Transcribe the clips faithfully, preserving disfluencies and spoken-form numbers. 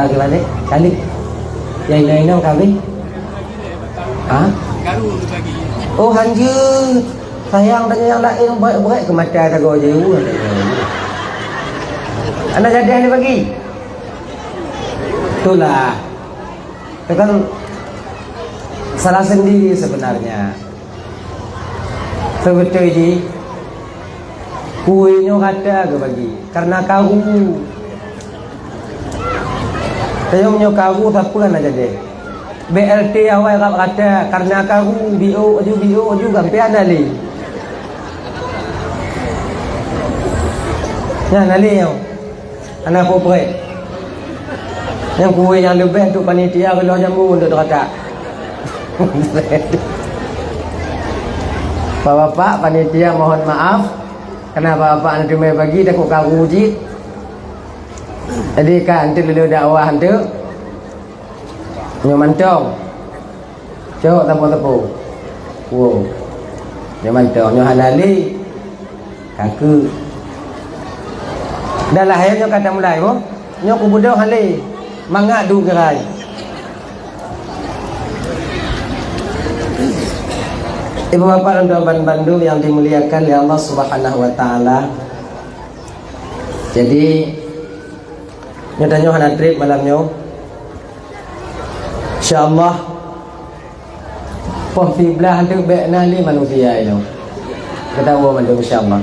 Gimana? Kali. Yang inong-inong kami. Ha? Oh, hanjeuet. Sayang, tanya yang lain, berat-berat ke mata jaga je. Anak gadis ni bagi. Itulah. Itu kan salah sendiri sebenarnya. Sebetul ji. Kue nyoe rata ke bagi. Karena karu. Tayong nyoe karu, siapa nak jadi? B L T awai rap rata. Karena karu, biôk aju, biôk aju, gampian dah lé. Nyan, dah lé nyoe. Hana peue-peue. Nyang kue nyang leubeh untuk panitia, reuloh jambu untuk teukatak. Bapak-bapak panitia, mohon maaf, karena bapak-bapak hana teumé bagi, takot karu cit. Jadi, ka, nanti dulu dakwah tu. Nyoe mantong. Cok sapo-sapo. Wo. Nyoe mantong, nyoe hana lé. Kaku. Dah lahé nyoe ka tamulai, wo. Nyoe kubudoh hana lé. Mangat du gerai. Ibu bapak dan tuan bandum yang dimuliakan oleh Allah Subhanahu wa taala. Jadi, nyoe tanyoe hana trép malam nyoe. Insya Allah, poh siblaih teuk bèk na lé manusia inoe. Geutanyoe mandum, insya Allah.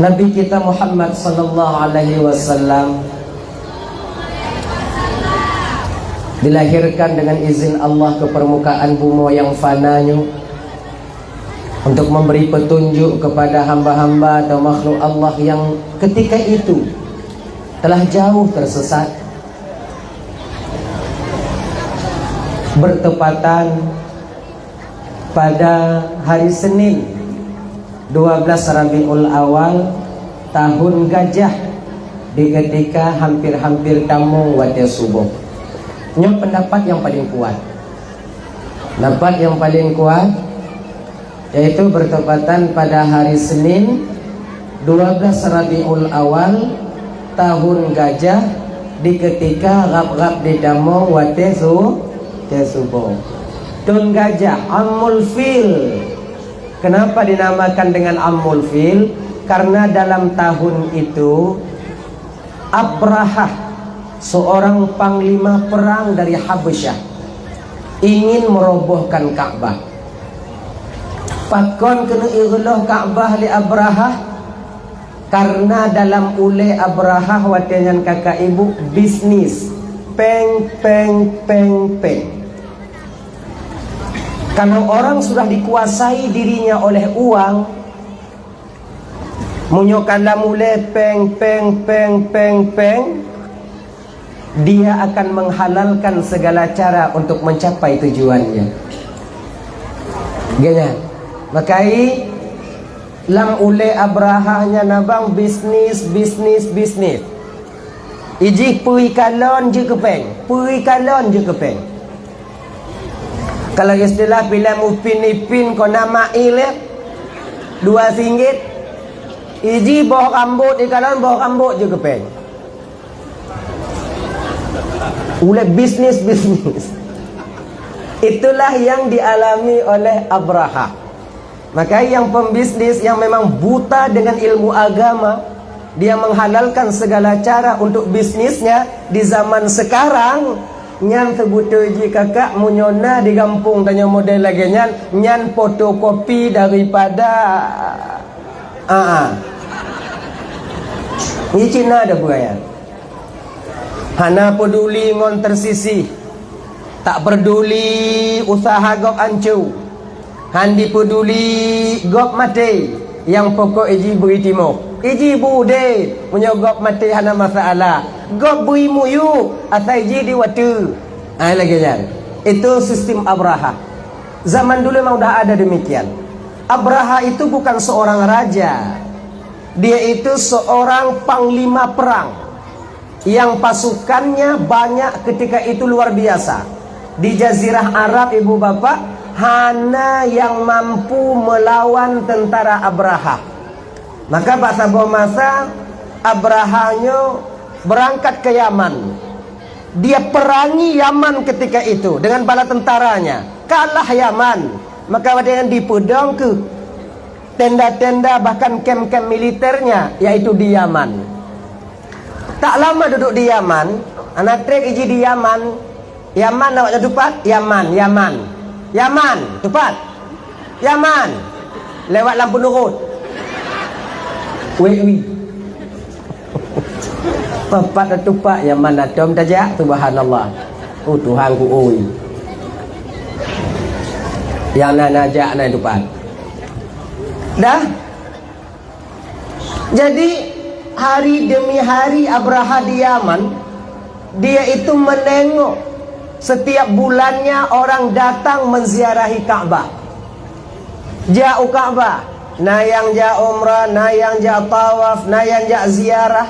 Nabi kita Muhammad sallallahu alaihi wasallam dilahirkan dengan izin Allah ke permukaan bumoe yang fana nyoe untuk memberi petunjuk kepada hamba-hamba atau makhluk Allah yang ketika itu telah jauh tersesat. Bertepatan pada hari Senin, dua belas Rabiul Awal, tahun gajah, di ketika hampir-hampir tamong watèe suboh. Nyoe pendapat yang paling kuat. Pendapat yang paling kuat, yaitu bertepatan pada hari Senin, dua belas Rabiul Awal, tahun gajah, di ketika rab-rab ditamong watèe su-, watèe suboh. Thôn gajah, Amul Fil. Kenapa dinamakan dengan Amul Fil? Karena dalam tahun itu, Abrahah, seorang panglima perang dari Habasyah, ingin merobohkan Ka'bah. Pakon keuneuk ireuloh Ka'bah lé Abrahah? Karena dalam ulèe Abrahah watèe nyan, kakak ibu, bisnis. Péng, péng, péng, péng. Kalau orang sudah dikuasai dirinya oleh uang, meunyoe ka lam ulèe péng, péng, péng, péng, péng, dia akan menghalalkan segala cara untuk mencapai tujuannya. Geuh nyan. Makai lam ulèe Abrahah nyan abang bisnis, bisnis, bisnis. Ijih peue ikalon jeuet keu péng, peue ikalon jeuet keu péng. Kalau istilah filem Upin Ipin, kona mail, ya, dua singgit. Ijih boh rambot ikalon, boh rambot jeuet keu péng. Ulèe bisnis, bisnis. Itulah yang dialami oleh Abrahah. Maka yang pembisnis yang memang buta dengan ilmu agama, dia menghalalkan segala cara untuk bisnisnya di zaman sekarang, nyan seubeutôi jih kakak, meunyoe na di gampông tanyoe model lagèe nyan, nyan fotokopi daripada, a, a. Nyan cit na dah buaya. Hana peduli ngon tersisih. Tak peduli usaha gob ancu. Han dipeuduli gob maté, nyang pokok ijih bri timoh. Ijih bu udép, meunyoe gob maté hana masalah. Gob bri muyueb, asai jih di watèe. Ai lagèe nyan. Itu sistem Abrahah. Zaman dulu memang udah ada demikian. Abrahah itu bukan seorang raja. Dia itu seorang panglima perang. Yang pasukannya banyak ketika itu luar biasa. Di Jazirah Arab, ibu bapak, hana yang mampu melawan tentara Abrahah. Maka bak saboh masa, Abrahah nyoe beurangkat keu Yaman. Dia perangi Yaman ketika itu dengan bala tentaranya. Kalah Yaman, maka watée nyan dipeudong keuh tenda-tenda bahkan kem-kem militernya, yaitu di Yaman. Tak lama duduk di Yaman, hana treb iji di Yaman, Yaman awak nyan tupat, Yaman, Yaman. Yaman, tupat. Yaman. Lewat lam peunurot. Wei, wei. Pat-pat tatupat Yaman atom tajak, subhanallah. Oh, Tuhanku, oi. Nyang na najak na tupat. Dah. Jadi, hari demi hari Abrahah di Yaman, dia itu menengok setiap bulannya orang datang menziarahi Ka'bah. Jak u Ka'bah, na nyang jak umrah, na nyang jak tawaf, na nyang jak ziarah,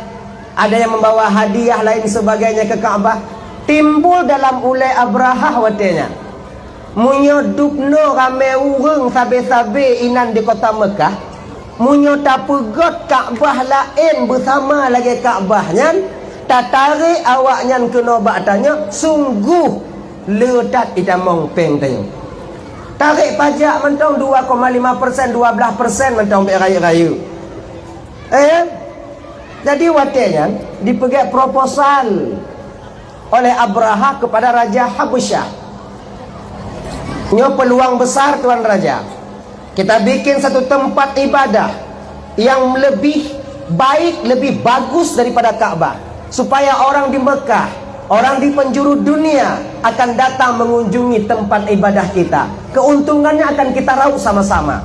ada yang membawa hadiah lain sebagainya ke Ka'bah. Timbul dalam ulée Abrahah watée nyan. Meunyoe dubnoe ramé ureuëng sabe-sabe inan di kota Meukah, meunyoe tapeugot Ka'bah laén beusama lagée Ka'bah nyan, tatarek awaknyan keunoe bak tanyoe, sunggoh le that itamong péng tanyoe. Tarek pajak mantong dua koma lima persen, dua belas persen mantong bék rayeuk-rayeuk. Eh? Jadi watée nyan dipeugét proposal oleh Abrahah kepada Raja Habasyah. Nyoe peuluang besar, Tuan Raja. Kita bikin satu tempat ibadah yang lebih baik, lebih bagus daripada Ka'bah, supaya orang di Mekah, orang di penjuru dunia akan datang mengunjungi tempat ibadah kita. Keuntungannya akan kita raup sama-sama.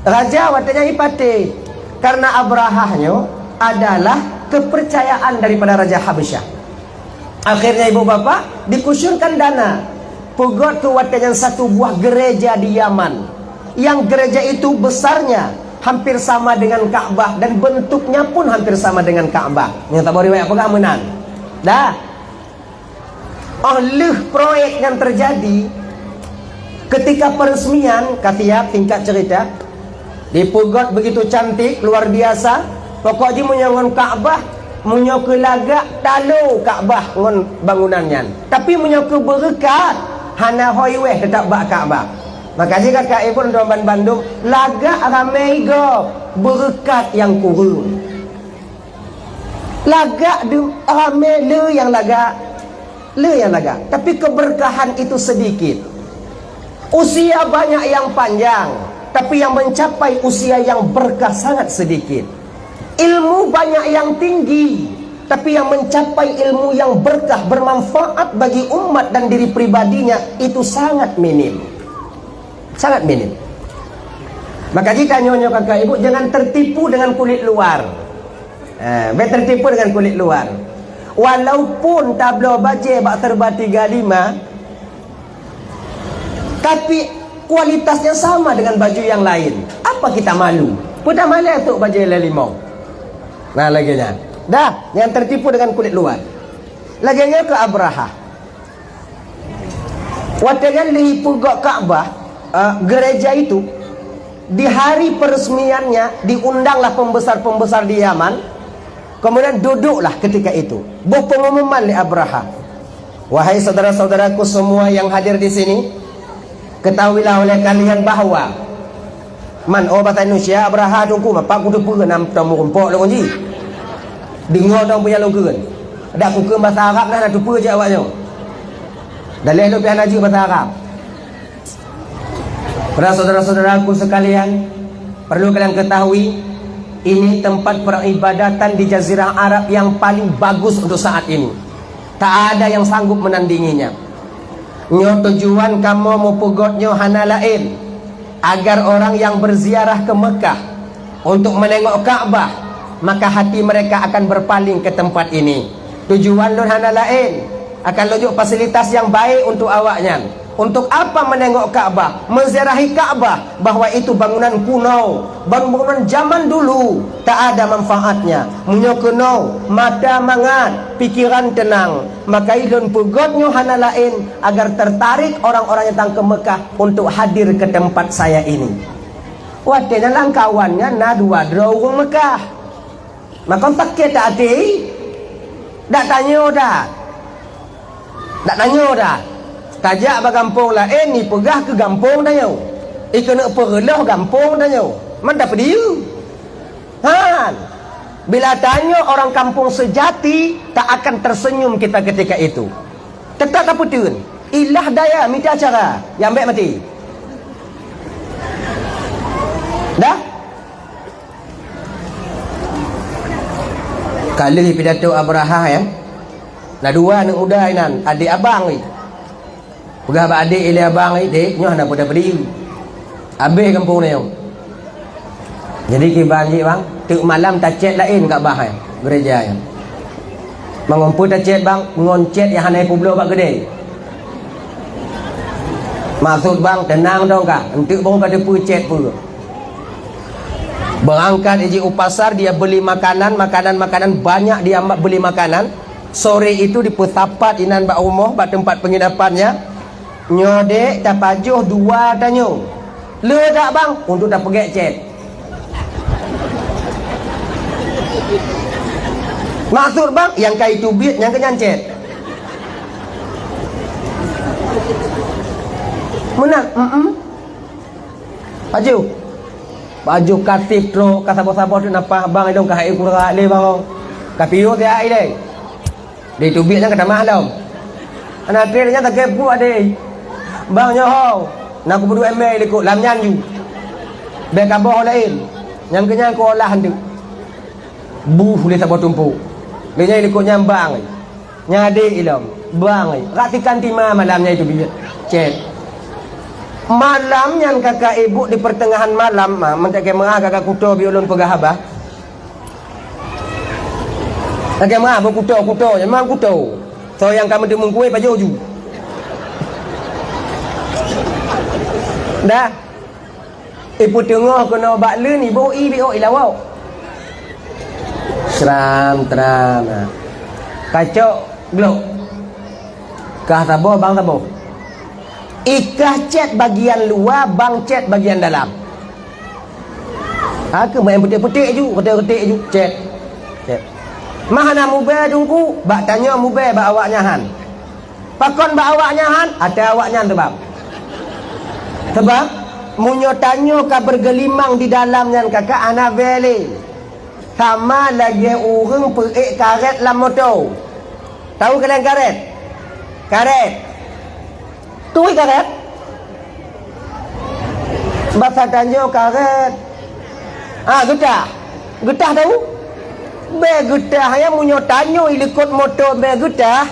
Raja watée nyan ipatéh, karena Abrahah nyoe adalah kepercayaan daripada Raja Habasyah. Akhirnya, ibu bapak, dikucurkan dana. Peugét keu watée nyan satu buah gereja di Yaman. Yang gereja itu besarnya hampir sama dengan Ka'bah dan bentuknya pun hampir sama dengan Ka'bah. Nyang tabah riwayat peugah meunan. Dah. Oh lheueh proyek nyan terjadi, ketika peresmian, ka siap singkat cerita, dipeugét begitu cantik, luar biasa. Pokok jih meunyoe ngon Ka'bah, meunyoe keu lagak talo Ka'bah ngon bangunan nyan. Tapi meunyoe keu beureukat, hana hôi wéh teutap bak Ka'bah. Maka jih kakak ibu dan bandum, lagak ramé gob, beureukat nyang kureueng. Lagak dum ramé le nyang lagak, le nyang lagak, tapi keberkahan itu sedikit. Usia banyak yang panjang, tapi yang mencapai usia yang berkah sangat sedikit. Ilmu banyak yang tinggi, tapi yang mencapai ilmu yang berkah, bermanfaat bagi umat dan diri pribadinya itu sangat minim. Sangat minim. Maka jih tanyoe nyoe kakak ibu, jangan tertipu dengan kulit luar. Eh, bék tertipu dengan kulit luar. Walaupun tabloe bajée bak serba tiga lima, tapi kualitasnya sama dengan baju yang lain, apa kita malu? Peue tamalée tok bajée lhée limong. Nah, lagée nyan. Dah, jangan tertipu dengan kulit luar. Lagée nyoe keu Abrahah. Watée nyan lheueh ipeugét Ka'bah, eh, gereja itu, di hari peresmiannya diundanglah pembesar-pembesar di Yaman, kemudian duduklah ketika itu. Boh pengumuman lé Abrahah, "Wahai saudara-saudaraku semua yang hadir di sini, ketahuilah oleh kalian bahwa," Man, oh, basa Indonesia, Abrahah teungku, mapak kuteupeue nam tamu rumpok lôn jih. Deungoe dong peue nyang lôn kheun. Dak kukheun basa Arab nah, na teupeue jak awak nyoe. Daleh lôn pih hana jeuet basa Arab. Para saudara-saudaraku sekalian, perlu kalian ketahui, ini tempat peribadatan di Jazirah Arab yang paling bagus untuk saat ini. Tak ada yang sanggup menandinginya. Nyoe tujuan kamoe meupeugét nyoe hana laén, agar orang yang berziarah ke Mekah untuk menengok Ka'bah, maka hati mereka akan berpaling ke tempat ini. Tujuan lôn hana laén, akan lôn jok fasilitas yang baik untuk awaknyan. Untuk apa menengok Ka'bah, menziarahi Ka'bah, bahwa itu bangunan kuno, bangunan zaman dulu, tak ada manfaatnya. Meunyoe keunoe, mata mangat, pikiran tenang, maka lôn peugét nyoe hana laén agar tertarik orang-orang nyang datang ke Mekah untuk hadir ke tempat saya ini. Watée nyan lam kawan nyan na dua droe ureuëng Mekah. Makon sakét that até, dak tanyoe that. Dak tanyoe that. Tajak bak gampông laén, ipeugah keu gampông tanyoe. Ikeuneuk peureuloh gampông tanyoe. Man tapeudiyeu. Han. Bila tanyoe orang kampung sejati, tak akan tersenyum kita ketika itu. Teutap tapeuteun. Ilah daya mita cara. Nyang bèk maté. Dah? Ka lheueh pidato Abrahah, ya. Na dua aneuk muda inan, adék abang lé. Peugah bak adék ilèe abang lé, "Dék, nyoe hana peue-peue." Habéh gampông nyoe. Jadi kiban jih, bang, teuk malam tacèt laén Kakbah, ya, gereja, ya. Mangon peue tacèt, bang, ngon cèt nyang hana peubloe bak keudè. Maksud, bang, teunang dong, Kak. Enteuk bang ka teupeu cèt peue. Berangkat iji u pasar, dia beli makanan, makanan, makanan, banyak dia ma-, beli makanan. Sore itu dipeusapat inan bak rumoh, bak teumpat penginapannya. "Nyoe, Dék, tapajoh dua tanyoe." "Le dak, Bang?" "Untuk tapeugèt cèt." "Maksud, Bang?" "Nyang ka iteubiet, nyang keu nyan cèt." "Meunan?" "Mm-mm." Pajoh. Pajoh ka tiep trok, ka saboh-saboh teuk nafah, bang, ilong ka hai kurak lé, bang. Ka piôh siat ilèe. Di teubiet nyan ka tamah lom. Aneuk trép nyan takheun peue adék. "Bang, nyoe ho. Na kupeuduek embé likot lam nyan ju. Bèk kaboh laén. Nyang keu nyan kuolah enteuk." Buh lé saboh tumpôk. Lé nyan likot nyan bang. Nyan adék ilom. Bang, rak tikan tima malam nyan itu biet. Cèt. Malam nyan kakak ibu di pertengahan malam, ma, meuntèk keumeurah kakak kuto bi ulôn peugah haba. Kakak meuah beukuto-kuto, memang kuto. Soe nyang ka meuteumèe kueh pajoh ju. Dah. Ipeuteungoh keunoe bak leuen, iboh ié biôh ilawok. Sram, tram, ha. Kacok glok. Kah saboh, bang saboh. Ikah cèt bagian luwa, bang cèt bagian dalam. Ha, keu main peuték-peuték ju, peuték-peuték ju, cèt. Cèt. Mah hana mubèe teungku, bak tanyoe mubèe bak awaknyan han. Pakon bak awaknyan han? Até awaknyan sabab. Sabab, meunyoe tanyoe ka bergelimang di dalam nyan kakak hana bèe lé. Sama lagèe ureueng peuék karét lam moto. Tahu kalian karét? Karét. Tui karét? Basa tanyoe karét. Ah, geutah. Geutah tahu? Bèe geutah, ya, meunyoe tanyoe ilikot moto bèe geutah.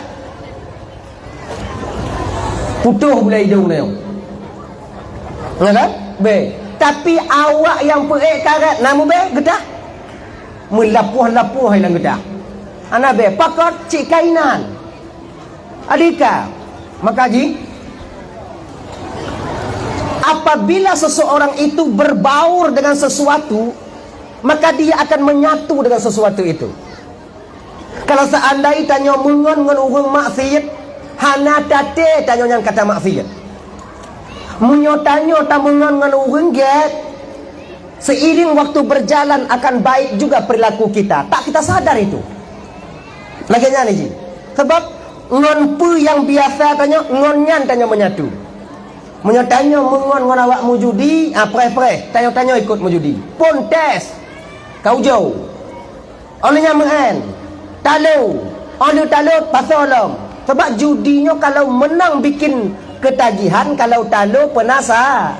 Putôh bulèe idông nyoe. Nyan kan? Bèe. Tapi awak nyang peuék karét na mubèe geutah. Meulapoh-lapoh lam geutah. Hana bèe, pakon cit kainan. Adika, maka ji, apabila seseorang itu berbaur dengan sesuatu, maka dia akan menyatu dengan sesuatu itu. Kalau seandai tanyoe meungon ngon ureueng maksiet, hana taté tanyoe nyang ka tamaksiet. Meunyoe tanyoe tameungon ngon ureueng gèt, seiring waktu berjalan akan baik juga perilaku kita. Tak kita sadar itu. Lagèe nyan ji. Sebab ngon peue nyang biasa tanyoe, ngon nyan tanyoe menyatu. Meunyoe tanyoe meungon ngon awak meujudi, ah, preh-preh, tanyoe-tanyoe ikot meujudi. Phôn tes. Ka ujoe. Óh lheueh nyan meu'en, talo. Óh lheueh talo, pasoe lom. Sabab judi nyoe kalau menang bikin ketagihan, kalau talo peunasa.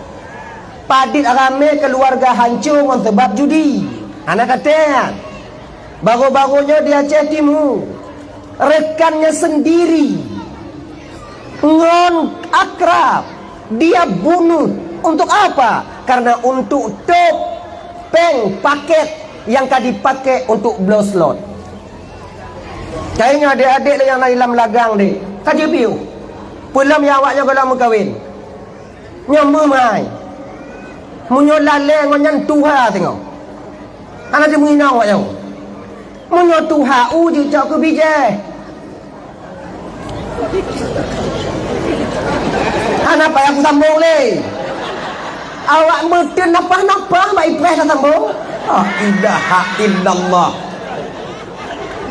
Padit ramé keuluwarga hanco ngon sabab judi. Hana katé nyan. Baru-baru nyoe di Aceh Timu, rekannya sendiri ngon akrab, dia bunuh. Untuk apa? Karena untuk top péng paket nyang ka dipaké untuk bloe slot. Kayém adék-adék lé nyang na di lam lagang deh, ka jipiôh. Peulom nyang awaknyoe gohlom meukawen. Nyoe meumai. Meunyoe lalé ngon nyan tuha singoh. Hana teumeuinong awaknyoe. Meunyoe tuha u jicok keu bijéh. Hana payah kusambong lé. Awak meuteun napah-napah bak ipreh tasambong. La ilaha illallah.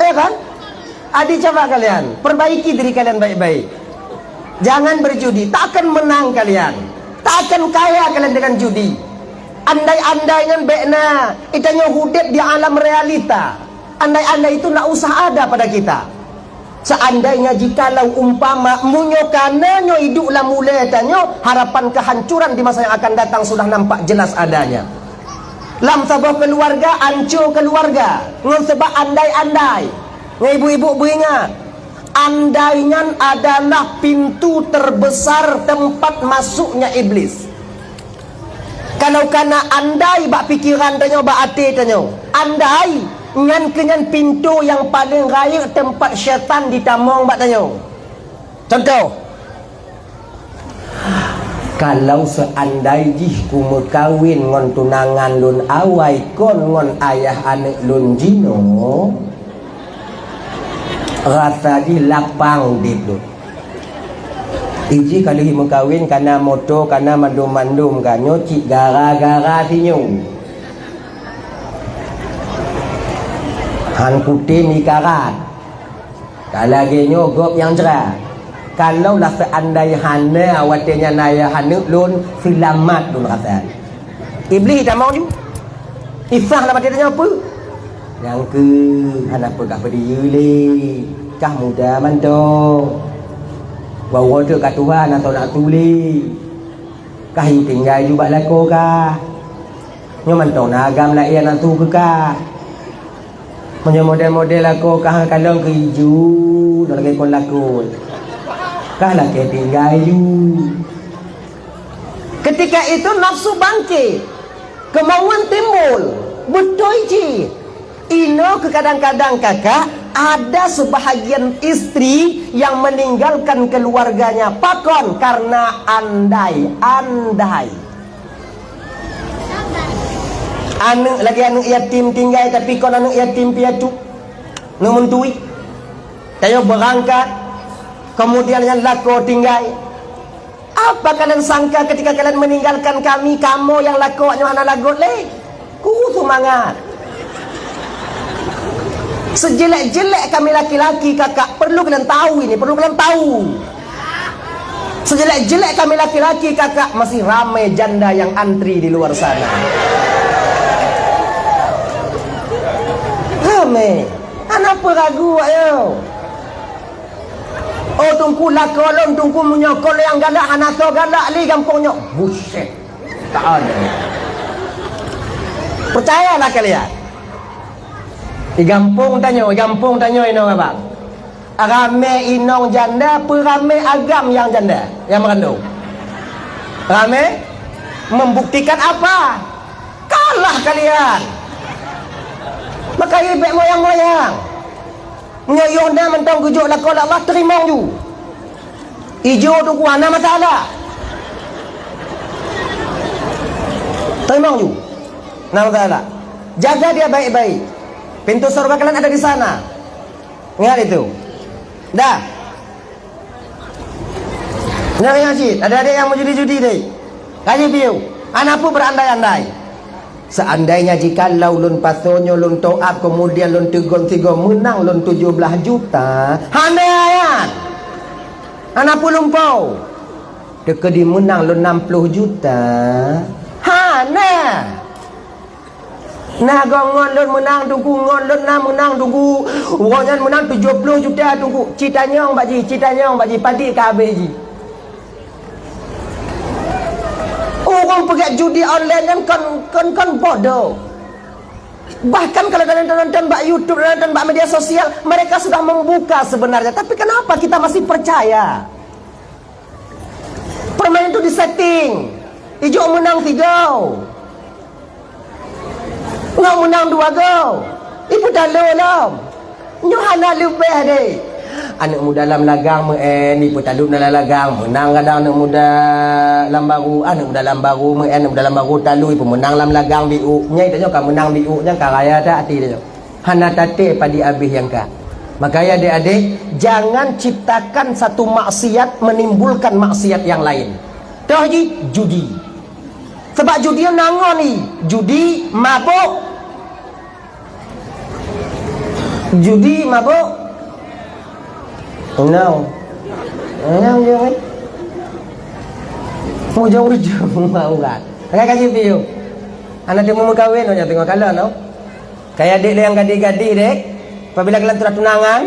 Ya kan? Adi, coba kalian perbaiki diri kalian baik-baik. Jangan berjudi, tak akan menang kalian. Tak akan kaya kalian dengan judi. Andai-andai nyan bèk na, kita nyoe udép di alam realita. Andai-andai itu ndak usah ada pada kita. Seandainya jikalau umpama meunyoe kana nyoe idup lam ulèe tanyoe, harapan kehancuran di masa yang akan datang sudah nampak jelas adanya. Lam saboh keuluwarga, anco keuluwarga ngon sabab andai-andai. Ngon ibu-ibu beuingat, andai nyan adalah pintu terbesar tempat masuknya iblis. Kalau kana andai bak pikeran tanyoe, bak até tanyoe, andai nyan keuh nyan pintu nyang paleng rayeuk teumpat syaitan jitamong bak tanyoe. Contoh, kalau seandai jih kumeukawen ngon tunangan lôn awai kon ngon ayah aneuk lôn jinoe, rasa jih lapang udép lôn. Iji ka lheueh meukawen, kana moto, kana mandum-mandum, ka nyoe cit gara-gara sinyoe. Han kutem ikarat. Ka lagèe nyoe gob nyang jra. Kalau lah seandai hana watèe nyan ayah aneuk lôn, seulamat lôn rasa. Iblih tamong ju. Isah lam até tanyoe peue? Nyang keuh hana peugah peudiyeu lé. Kah muda mantong. Woe-woe teuk ka tuha na soe nak tuléh. Kah yue tinggai ju bak lakoe kah. Nyoe mantong na agam laén nafsu keu kah. Meunyoe model-model lakoe kah kalon keu iju, na lagèe kon lakoe. Kah lakèe tinggai ju. Ketika itu nafsu bangkit, kemauan timbul, beutôi jih. Inoe keu kadang-kadang kakak, ada sebahagian istri yang meninggalkan keluarganya. Pakon? Karena andai-andai. Aneuk lagèe aneuk yatim tinggai, tapi kon aneuk yatim piatu. Aneuk meuntui. Tanyoe beurangkat, kemudian nyan lakoe tinggai. Apa kalian sangka ketika kalian meninggalkan kami, kamoe nyang lakoe nyoe hana lagot lé? Ku seumangat. Sejelek-jelek kami laki-laki, kakak, perlu kalian tahu ini, perlu kalian tahu. Sejelek-jelek kami laki-laki, kakak, masih ramai janda yang antri di luar sana. Ramai. Hana peue ragu, ayo. Oh, Teungku, lakoe lôn, Teungku, meunyoe kon nyang galak, hana soe galak lé gampông nyoe. Buset. Tak ada. Percayalah kalian. Di gampông tanyoe, di gampông tanyoe inong abang. Ramé inong janda, peuramé agam nyang janda, nyang meurandong. Ramé membuktikan apa? Kalah kalian. Maka ibek moyang-moyang. Meunyoe yoh na mantong geujok lakoe lé Allah, teurimong ju. Ijo tu kuah, na masalah. Teurimong ju. Na masalah. Jaga dia baik-baik. Pintu surga kalian ada di sana. Ingat itu. Dah. Nyoe nyang cit, adik-adik nyang meujudi-judi deh. Kaji piu, hana peue berandai-andai. Seandainya jikalau lôn pasoe nyoe lôn top up, kemudian lôn teugom sigoe meunang lôn tujoh blaih juta, hana nyan. Hana peue lumpoe. Teukeudi meunang lôn nam ploh juta, hana. Nah, goh ngon lôn meunang Teungku, ngon lôn na meunang Teungku. Uroe nyan meunang tujoh ploh juta Teungku. Ci tanyong bak jih, ci tanyong bak jih, padit ka habéh jih. Ureueng peugét judi online nyan kon, kon, kon bodoh. Bahkan kalau nonton-nonton bak YouTube, nonton bak media sosial, mereka sudah membuka sebenarnya. Tapi kenapa kita masih percaya? Permainan tu disetting. Ijok meunang sigoe. Ngon meunang dua goe. Ipeutalo lom. Nyoe hana leubeh deh. Aneuk muda lam lagang meu'en, ipeutalo na lam lagang, meunang kadang aneuk muda lam baru. Aneuk muda lam baru meu'en, aneuk muda lam baru talo, ipeumeunang lam lagang bi'uk. Nyan tanyoe ka meunang bi'uk, nyan ka raya that até tanyoe. Hana taté padit abéh nyang ka. Makanya adik-adik, jangan ciptakan satu maksiat menimbulkan maksiat yang lain. Toh jih judi. Sebab judi nyan na ngon i, judi, mabök. Judi, mabök? Inong. Inong je, eh? Ujong-ujong maurat. Pakai kaji piu. Anak teumu meukawen, nyoe teungoh kalon, no? Kaya dek lé nyang gadih-gadih dek. Apabila kalian sudah tunangan,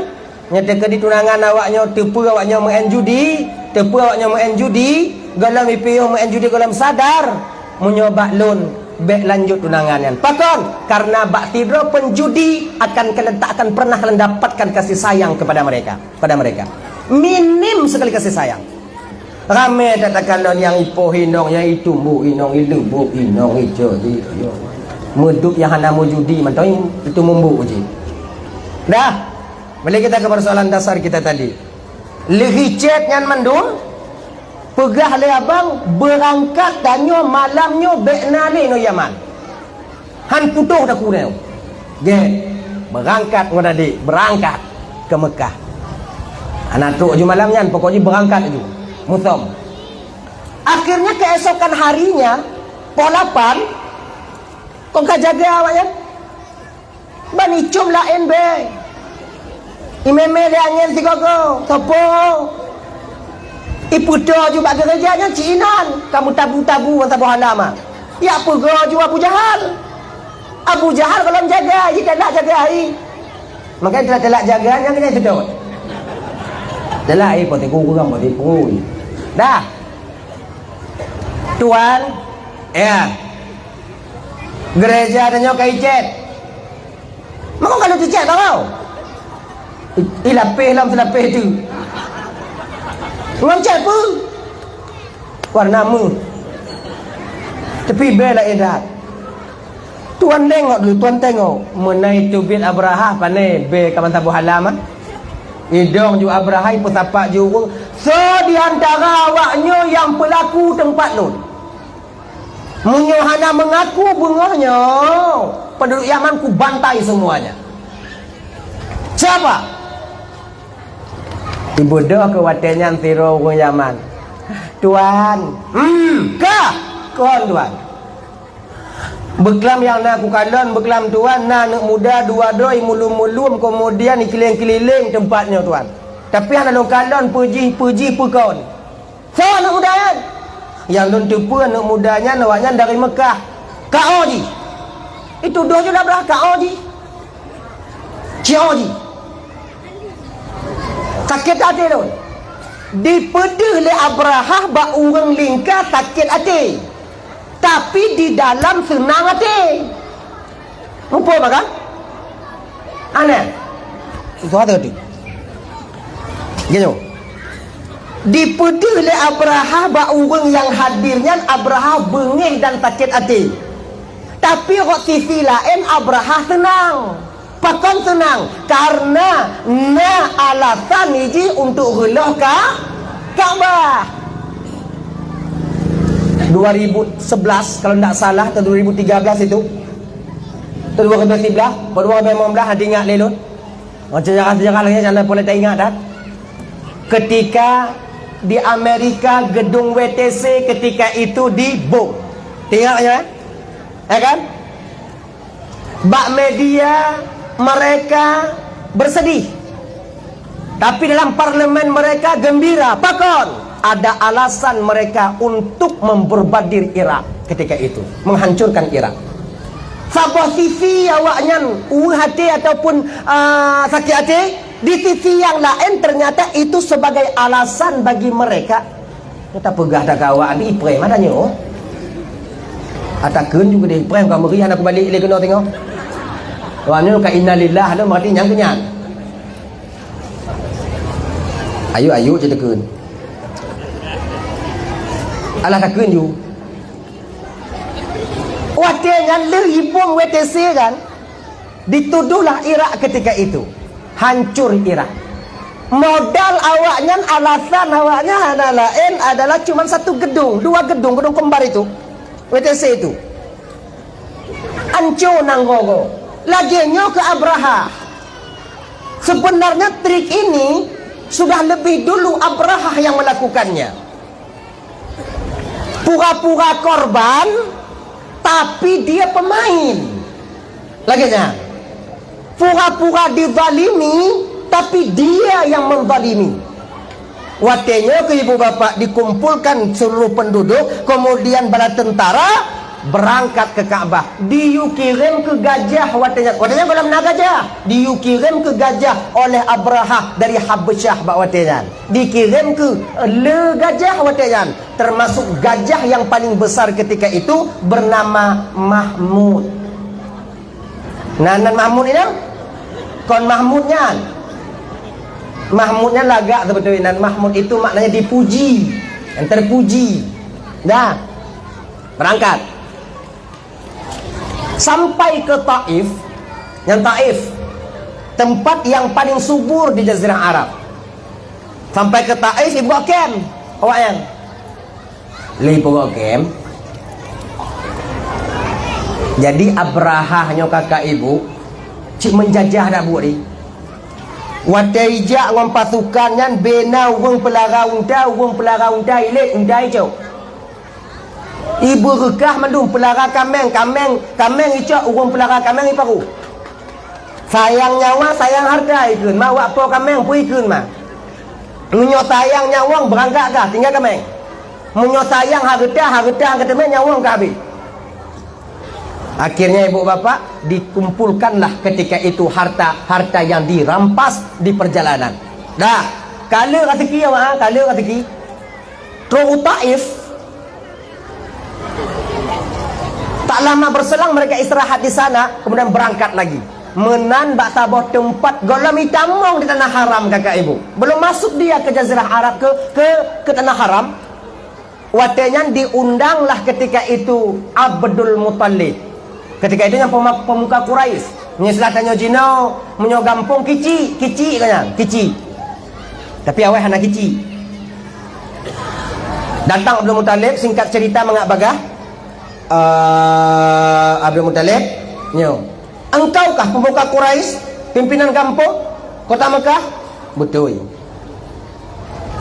nyoe teukeudi tunangan awak nyoe teupeue awak nyoe meu'en judi, teupeue awak nyoe meu'en judi, gohlom ipiôh meu'en judi gohlom sadar. Meunyoe bak lôn, bék lanjut tunangan nyan. Pakon? Karena bak sidroe penjudi akan kalian tak akan pernah kalian dapatkan kasih sayang kepada mereka, pada mereka. Minim sekali kasih sayang. Ramé that takalon nyang ipoh inong, nyang itumbuk inong, ileumbuk inong, ico ji. Meudup nyang hana meujudi mantong itu mumbuk ji. Dah. Balik kita ke persoalan dasar kita tadi. Leuhicet nyan mandum, peugah lé abang, beurangkat tanyoe malam nyoe bék na lé ngon Yaman. Han putôh takue nyoe. Gét, beurangkat ngon adik, beurangkat ke Mekah. Hana trok ju malam nyan, pokok jih beurangkat ju. Musom. Akhirnya keesokan harinya, poh lapan, kon ka jaga awak nyan. Ban icôm laén bée. Imémé lé angén sigogo, sopo. Ipeutoe ju bak geureja nyan cit inan, ka meutabu-tabu masa boh alam ah. Jak peugoe ju Abu Jahal. Abu Jahal gohlom jaga, jitalak jaga hai. Makanya talak-talak jaga nyan keunan seudôt. Talak hai, poh teungku, poh teungku. Dah. Tuan, ya. Geureja tanyoe ka icét. Mako ka lheueh teucét baroe. I, ilapéh lom seulapéh teuk. Ngon cét peue? Warna meuh. Tapi bée laén that. Tuan tengok dulu, tuan tengok. Meunan teubiet Abrahah pané bée ka mantong boh alam ah. Idong ju Abrahah, ipeusapat ju ureuëng. Soe di antara awaknyoe nyang peulaku teumpat lôn? Meunyoe hana meungaku beungoh nyoe, penduduk Yaman kubantai semuanya. Siapa? Ibeudôh keu watée nyan sidroe ureuëng Yaman. "Tuan." "Hmm, ka? Kon, Tuan?" "Beuklam nyang na kukalon, beuklam Tuan, na aneuëk muda dua droe mulum-mulum, keumudian ikeuliléng-keuliléng teumpat nyoe, Tuan. Tapi hana lôn kalon peue jih, peue jih, peue kon." "Soe aneuëk muda nyan?" "Nyang lôn teupeue aneuëk muda nyan, awaknyan dari Meukah." "Ka o jih?" Itu dua ju lah blah ka o jih. Ci o jih. Sakét até lôn. Dipeudeuh lé Abrahah bak ureuëng lingka sakét até, tapi di dalam seunang até. Muphom kan? Aneh. Susah hati. Gini. Dipeudeuh lé Abrahah bak ureuëng nyang hadir nyan, Abrahah beungéh dan sakét até. Tapi rot sisi laén Abrahah seunang. Pakon seunang? Karena na alasan jih untuk reuloh ka Ka'bah. Dua ribu sebelas kalau ndak salah, atau dua ribu tiga belas itu. Atau dua ribu sebelas, atau dua ribu lima belas, hana ingat lé lôn. Sejarah-sejarah lagée nyan hana peureulée taingat dah. Ketika di Amerika gedung W T C ketika itu dibom. Teuingat nyoe, eh? Ya kan? Bak media mereka bersedih. Tapi dalam parlemen mereka gembira. Pakon? Ada alasan mereka untuk membombardir Irak ketika itu, menghancurkan Irak. Saboh sisi awaknyan uweuh até ataupun, ah, sakét até, di sisi yang laén ternyata itu sebagai alasan bagi mereka. Kita peugah dah kawan, ipreh mata nyoe. Atakeun juga deh ipreh, bukan meriah nak balik lé keunoe tengok. Wah, nyoe ka innalillah, nyoe berarti nyang keunyan. Ayo, ayo, je tekeun. Alah takeun ju. Watée nyan lheueh ibom W T C kan, dituduhlah Irak ketika itu. Hancur Irak. Modal awaknyan, alasan awaknyan hana laén adalah cuma satu gedung, dua gedung, gedung kembar itu. W T C itu. Anco nanggroe. Lagée nyoe keu Abrahah. Sebenarnya trik ini sudah lebih dulu Abrahah yang melakukannya. Pura-pura korban, tapi dia pemain. Lagée nyan. Pura-pura dizalimi, tapi dia yang menzalimi. Watée nyoe keu ibu bapak dikumpulkan seluruh penduduk, kemudian bala tentara berangkat ke Ka'bah. Diyue kirém keu gajah watée nyan. Watée nyan gohlom na gajah. Diyue kirém keu gajah oleh Abrahah dari Habasyah bak watée nyan. Dikirém keu le gajah watée nyan, termasuk gajah yang paling besar ketika itu bernama Mahmud. Nah, nan Mahmud inong? Kon Mahmud nyan. Mahmud nyan lagak sebetulnya. Nan Mahmud itu maknanya dipuji, yang terpuji. Dah. Berangkat. Sampai ke Taif. Yang Taif, tempat yang paling subur di Jazirah Arab. Sampai ke Taif, ibu kem awak nyan. Lé peugot kem. Jadi Abrahah nyoe kakak ibu, cit menjajah dak buet di. Watée ijak ngon pasukan nyan bena ureuëng peulara unta, ureuëng peulara unta ilét unta icok. Ibu reukah mandum peulara kaméng, kaméng, kaméng icok, ureuëng peulara kaméng iparu. Sayang nyawa, sayang harta ikheun ma, wak po kaméng pun ikheun ma. Meunyoe sayang nyawöng, beurangkat kah tinggai kaméng. Meunyoe sayang hareuta, hareuta nyang ka teumé nyawöng ka habéh. Akhirnya ibu bapak dikumpulkanlah ketika itu harta-harta yang dirampas di perjalanan. Dah, kala raseuki awak, ha, kala raseuki. Trok u Taif. Tak lama berselang mereka istirahat di sana, kemudian berangkat lagi. Meunan bak saboh teumpat gohlom itamong di tanah haram kakak ibu. Belum masuk dia ke Jazirah Arab, ke, ke, ke tanah haram. Watée nyan diundanglah ketika itu Abdul Muthalib. Ketika itu nyang pema-, pemuka Quraisy. Meunyoe istilah tanyoe jinoe, meunyoe gampông kicik, kicik ka nyan, kicik. Tapi awai hana kicik. Datang Abdul Muthalib, singkat cerita mangat bagah, eh, Abdul Muthalib, nyoe. Engkaukah pemuka Quraisy, pimpinan gampông kota Mekah? Beutôi.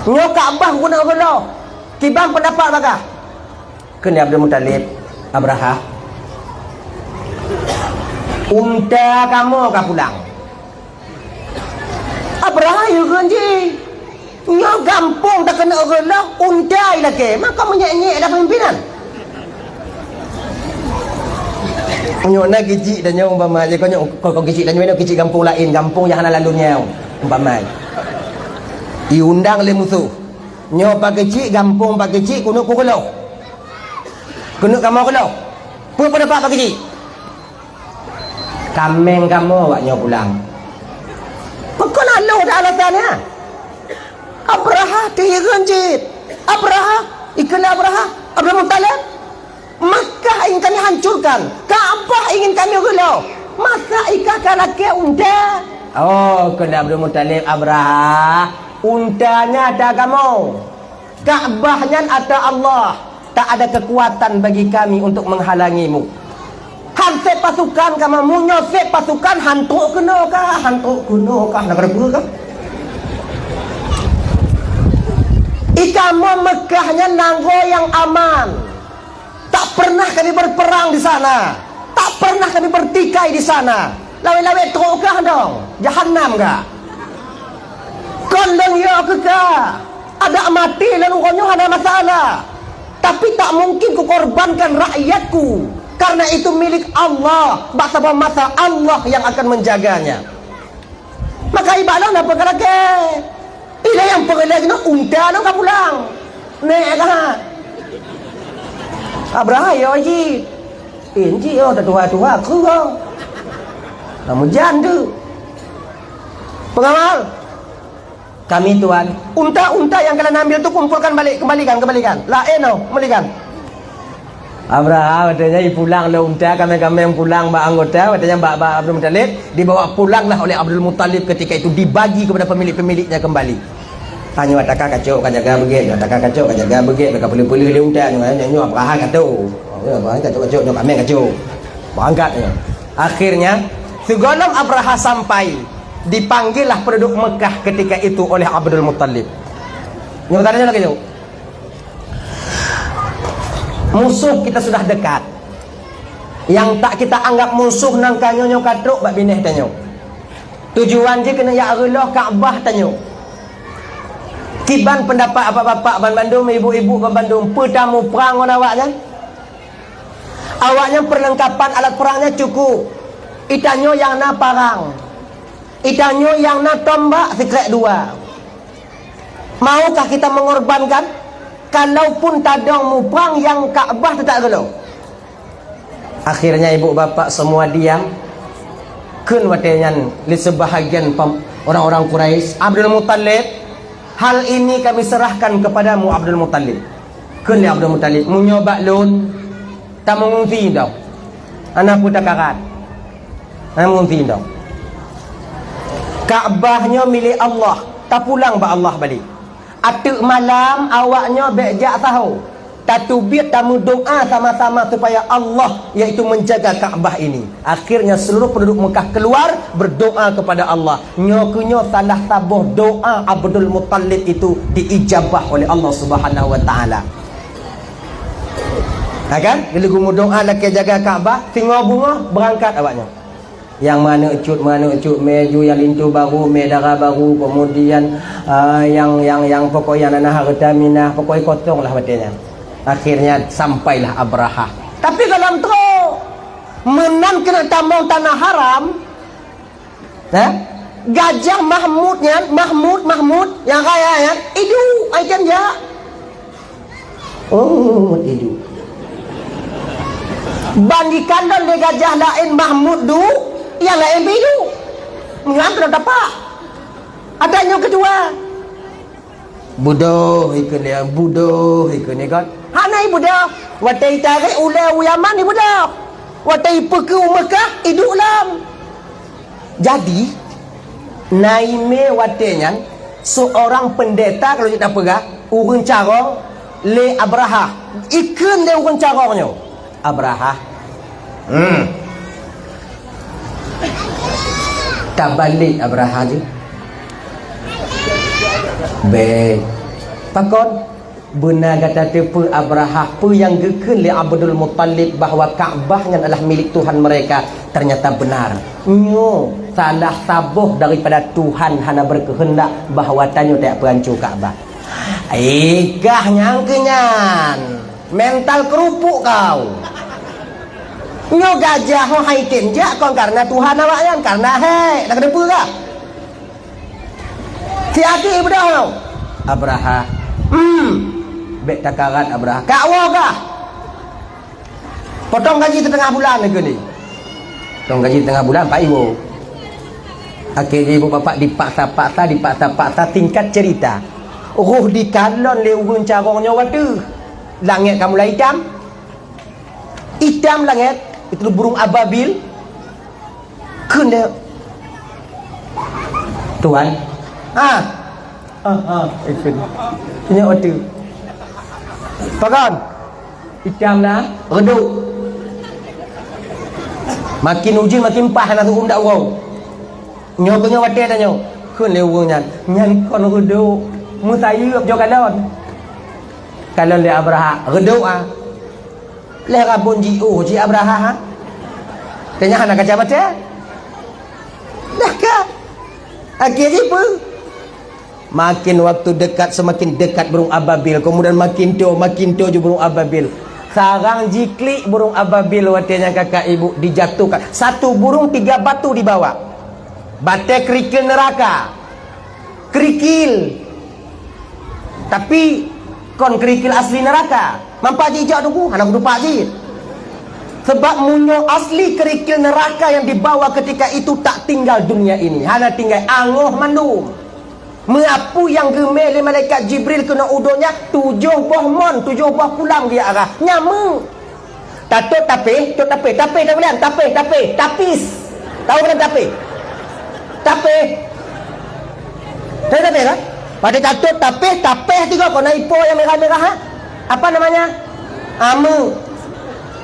Nyoe Ka'bah guna geuloh. Kiban pendapat bagah? Kheun Abdul Muthalib, Abrahah, unta kamoe ka pulang. Abrahah yue kheun jih, nyoe gampông takeuneuk geuloh, unta ilakée, maka meunyék-nyék dah pimpinan. Nyoe na kicik tanyoe umpama, kon nyoe, kon, kon kicik tanyoe, nyoe kicik gampông laén, gampông nyang hana lalu nyoe umpama. Iundang lé musoh. Nyoe pakicik, gampông pakicik, keuneuk peugeuloh. Keuneuk kamoe geuloh. Peue peundapat pakicik? Kaméng kamoe awak nyoe pulang. Pakon na lôn dah alasan nyan? Abrahah teuhireuen cit. Abrahah, ikheun lé Abrahah, Abdul Muthalib, Makkah ingin kami hancurkan, Ka'bah ingin kami reuloh. Masa ikah ka lakée unta? Oh, kheun lé Abdul Muthalib, Abrahah, unta nyan ata kamoe. Ka'bah nyan ata Allah, tak ada kekuatan bagi kami untuk menghalangimu. Han sép pasukan kamoe, meunyoe sép pasukan han trok keunoe kah, han trok keunoe kah, na keureubeue kah? Ikamoe Meukah nyan nanggroe nyang aman. Tak pernah kami berperang di sana. Tak pernah kami bertikai di sana. Lawét-lawét trok kah dong, jahanam kah? Kon lôn yo keu kah. Adak maté lôn uroe nyoe hana masalah. Tapi tak mungkin kukorbankan rakyatku. Karena itu milik Allah. Bak saboh masa Allah yang akan menjaganya. Maka ibadah napa keu lakée? Ilée nyang peureulée keunoe unta lôn ka pulang. Nék ka. Abrahah yo jih. Eh, jih yo, dah tuha-tuha, keu yo. Kamu jan tu. Pengawal. Kami tuan. Unta-unta yang kalian ambil tu kumpulkan balik, kembalikan, kembalikan. Laén oh, kembalikan. Abrahah watée nyan ipulang lé unta, kaméng-kaméng pulang bak anggota, watée nyan bak, bak Abdul Muthalib, dibawa pulanglah oleh Abdul Muthalib ketika itu, dibagi kepada pemilik-pemiliknya kembali. Tanyoe ata kah kacok ka jaga beugét, nyoe ata kah kacok ka jaga beugét, ka peuleueh-peuleueh lé unta, nyoe, nyoe, nyoe Abrahah ka trok. Nyoe Abrahah kacok-kacok, nyoe kaméng kacok. Berangkat nyoe. Akhirnya, sigohlom Abrahah sampai, dipanggillah penduduk Mekah ketika itu oleh Abdul Muthalib. Nyoe tanya lagi nyoe. Musuh kita sudah dekat. Yang tak kita anggap musuh nangka nyoe nyoe ka trok bak binéh tanyoe. Tujuan jih keuneuk jak reuloh Ka'bah tanyoe. Kiban peundapat bapak-bapak banmandum, ibu-ibu banmandum, peue tamuprang ngon awaknyan? Awaknyan peuleungkapan alat prangnya cukup. Itanyoe nyang na parang. Itanyoe nyang na tombak sikrek dua. Maukah kita mengorbankan? Kalaupun tadong muprang, nyang Ka'bah teutap reuloh. Akhirnya ibu bapak semua diam. Kheun watée nyan lé seubahagian pam-, orang-orang Quraisy, "Abdul Muttalib, hal ini kami serahkan kepadamu, Abdul Muttalib." Kheun lé Abdul Muttalib, "Meunyoe bak lôn, tameungungsi dong. Hana peue takarat. Tameungungsi dong. Ka'bah nyoe milék Allah, tapulang bak Allah balek. Ateueh malam awaknyoe bék jak saho. Tateubiet tameudoá sama-sama supaya Allah, yaitu menjaga Ka'bah ini." Akhirnya seluruh penduduk Mekah keluar berdoa kepada Allah. Nyoe keuh nyoe salah saboh doa Abdul Muttalib itu diijabah oleh Allah Subhanahu wa Taala. Ha kan? Bila geumu doa lakée jaga Ka'bah, singoh beungoh berangkat awaknyoe. Nyang meuaneuk cut, meuaneuk cut, mé ju nyang linto barô, mé dara barô, kemudian, ah, nyang, nyang, nyang pokok nyang na hareuta minah, pokok kosong lah watée nyan. Akhirnya sampailah Abrahah. Tapi gohlom trok, meunan keuneuk tamong tanah haram, eh? Gajah Mahmud nyan, Mahmud, Mahmud, nyang raya nyan, iduek, ai kan jak. Oh, iduek. Ban jikalon lé gajah laén Mahmud duek, nyang laén pih iduek. Nyan peunoh tapak. Adak nyoe keudua. Budoh ikeu nyan, budoh ikeu nyan kan. Hana ibudoh. Watée itarek ulée u Yaman ibudoh. Watée ipeukeue u Mekah iduek lom. Jadi, na imé watée nyan, seurang peundeta, kalau jeuet tapeugah, ureuëng carông lé Abrahah. Ikheun lé ureuëng carông nyoe, "Abrahah, hmm, tabalek Abrahah jih." "Bék." "Pakon?" "Beuna gata teupeue Abrahah, peue nyang geukheun lé Abdul Muttalib bahwa Ka'bah nyan adalah milék Tuhan mereka, ternyata benar. Nyoe salah saboh daripada Tuhan hana berkehendak bahwa tanyoe tajak peuhanco Ka'bah." "Ikah nyang keu nyan, mental keurupuk kau. Nyoe gajah ho hai tem jak kon karena Tuhan awaknyan, karena hék, dak teupeue kah?" "Siat ibudoh nyoe." "Abrahah, hmm, bék takarat Abrahah. Kak woe kah? Potong gaji siteungoh bulan lagée nyoe. Potong gaji siteungoh bulan, pak iwoe." Akhé jih ibu bapak dipaksa-paksa, dipaksa-paksa, singkat cerita, roh dikalon lé ureuëng carông nyoe watée langét ka mulai itam. Itam langét, itu burung ababil. Kheun lé, "Tuan." "Ah." "Ah, ah, ikheun. Nyoe watée." "Pakon?" "Itam na, reudok. Makin ujeuen makin paih hana seuuem dak uroe. Nyoe keuh nyoe watée tanyoe." Kheun lé ureuëng nyan, "Nyan kon reudok, meusayeueb jo kalon." Kalon lé Abrahah, "Reudok ah." Lheueh rabon jiôh cit Abrahah, ha? Teunyata hana kaca mata. Dah ka. Akhé jih peue? Makin waktu dekat, semakin dekat burung ababil. Kemudian makin to, makin to ju burung ababil. Sarang jiklik burung ababil watée nyan kakak ibu dijatuhkan. Satu burung tiga batu dibawa. Batée kerikil neraka. Kerikil. Tapi kon kerikil asli neraka. Mampa jijak tunggu, hana kutupak jih. Sebab meunyoe asli kerikil neraka yang dibawa ketika itu tak tinggal dunia ini. Hana tinggai, angoh mandum. Meunyoe peue nyang geumé lé malaikat Jibril keunoe u donya, tujoh boh mon, tujoh boh pulam geuarah. Nyameuek. Tatot tapéh, tot tapéh, tapéh tapeue lé, tapéh, tapéh, tapis. Tahu kan tapéh? Tapéh. Tahu tapéh kan? Pada tatot tapéh, tapéh tiga kona ipo yang merah-merah, ha? Apa namanya? Ameuek.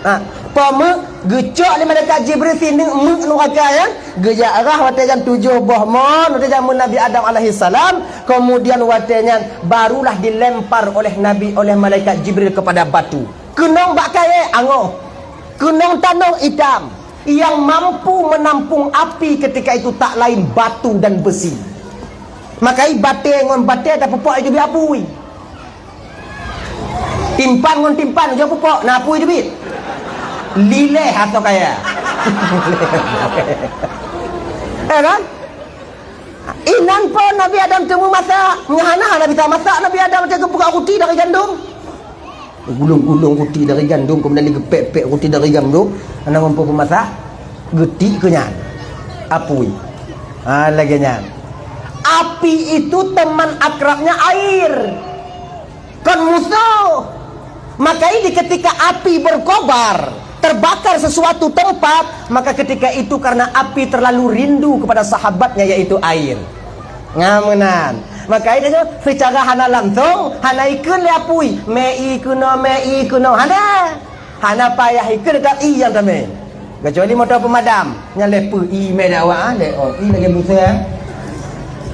Ha, po meuek, geucok lé malaikat Jibril sineuk meuek nuraka nyan, geujak rhah watée nyan tujoh boh mon, watée zaman Nabi Adam alaihissalam, kemudian watée nyan barulah dilempar oleh Nabi, oleh malaikat Jibril kepada batu. Keunong bak kayée, angoh. Keunong tanoh, itam. Yang mampu menampung api ketika itu tak lain batu dan besi. Makai batée ngon batée tapupok itu biar apui. Timphan ngon timphan jeuet pupok, na apui teubiet. Lileh atau kaya. Ya kan? Inan pun Nabi Adam teumeumasak. Meunyo hana, hana bisa masak Nabi Adam, watée geupeugah ruti dari gandum. Gulong-gulong ruti dari gandum, kemudian digepek-pek ruti dari gandum. Hana mampu peumasak. Geutik keu nyan. Apui. Ha, lagée nyan. Api itu teman akrabnya air. Kon musuh. Maka ini ketika api berkobar, terbakar sesuatu tempat, maka ketika itu karena api terlalu rindu kepada sahabatnya yaitu air. Ngameunan. Maka itu secara hana langsung, hana ikheun lé apui. Mé i keunoe, mé i keunoe. Hana. Hana payah ikheun dekat i nyang tamé. Kecuali moto pemadam. Nyang lé peu i mé dawa, ah, lé oh, i lagée busa.